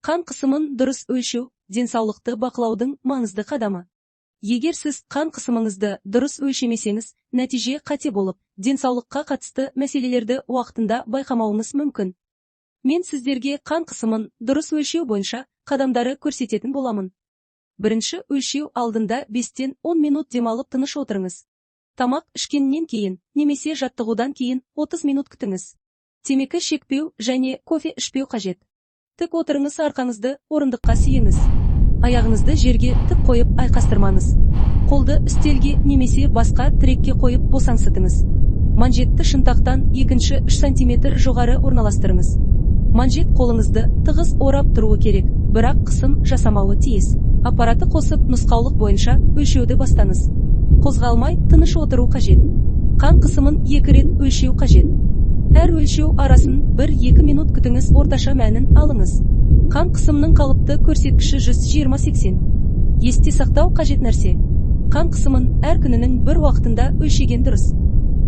Қан қысымын дұрыс өлшеу – денсаулықты бақылаудың маңызды қадамы. Егер сіз қан қысымыңызды дұрыс өлшемесеңіз, нәтиже қате болып, денсаулыққа қатысты мәселелерді уақытында байқамауыңыз мүмкін. Мен сіздерге қан қысымын дұрыс өлшеу бойынша қадамдары көрсететін боламын. Бірінші, өлшеу алдында 5-тен 10 минут демалып, тыныш отырыңыз. Тамақ ішкеннен кейін немесе жаттығудан кейін 30 минут күтіңіз. Темекі шекпеу және кофе ішпеу қажет. Тік отырыңыз, арқаңызды орындыққа сүйеңіз. Аяғыңызды жерге тік қойып, айқастырмаңыз. Қолды үстелге немесе басқа тірекке қойып, босаңсытыңыз. Манжетті шынтақтан екінші 3 сантиметр жоғары орналастырыңыз. Манжет қолыңызды тығыз орап тұруы керек, бірақ қысым жасамауы тиіс. Аппаратты қосып, нұсқаулық бойынша өлшеуді бастаңыз. Қозғалмай, тыныш отыру қажет. Қан қысымын екі рет өлшеу қажет. Әр өлшеу арасын 1-2 минут күтіңіз, орташа мәнін алыңыз. Қан қысымның қалыпты көрсеткіші 120-80. Есте сақтау қажет нәрсе: қан қысымын әр күнінің бір уақытында өлшеген дұрыс.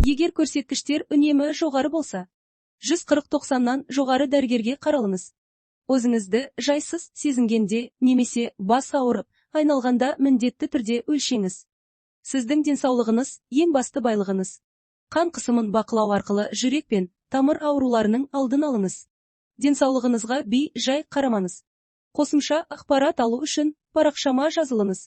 Егер көрсеткіштер үнемі жоғары болса, 140-90-нан жоғары, дәрігерге қаралыңыз. Өзіңізді жайсыз сезінгенде немесе бас ауырып, айналғанда міндетті түрде өлшеңіз. Сіздің денсаулығыңыз – ең басты байлығыңыз. Қан қысымын бақылау арқылы жүрек пен тамыр ауруларының алдын алыңыз. Денсаулығыңызға бей жай қарамаңыз. Қосымша ақпарат алу үшін парақшама жазылыңыз.